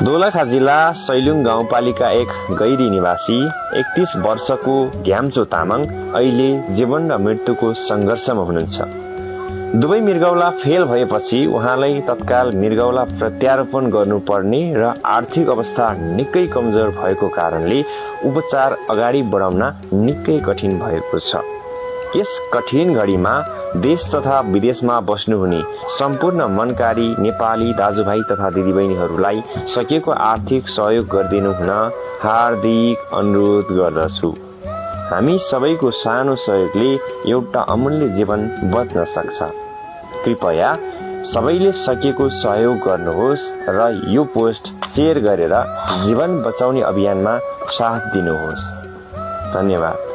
दोलखा जिल्ला सैलुङ गाउँपालिका 1 गैरी निवासी 31 वर्षको घ्याम्चो तामाङ अहिले जीवन र मृत्युको संघर्षमा हुनुहुन्छ। दुवै मृगौला फेल भएपछि उहाँलाई तत्काल मृगौला प्रत्यारोपण गर्नुपर्ने र आर्थिक अवस्था निकै कमजोर भएको कारणले उपचार अगाडि बढाउन निकै कठिन भएको छ। यस कठिन घडीमा देश तथा विदेशमा बस्नुहुने सम्पूर्ण मनकारी नेपाली दाजुभाइ तथा दिदीबहिनीहरूलाई सकिएको आर्थिक सहयोग गरिदिनु हुन हार्दिक अनुरोध गर्दछु। हामी सबैको सानो सहयोगले एउटा अमूल्य जीवन बच्न सक्छ। कृपया सबैले सकिएको सहयोग गर्नुहोस् र यो पोस्ट शेयर गरेर जीवन बचाउने अभियानमा साथ दिनुहोस्। धन्यवाद।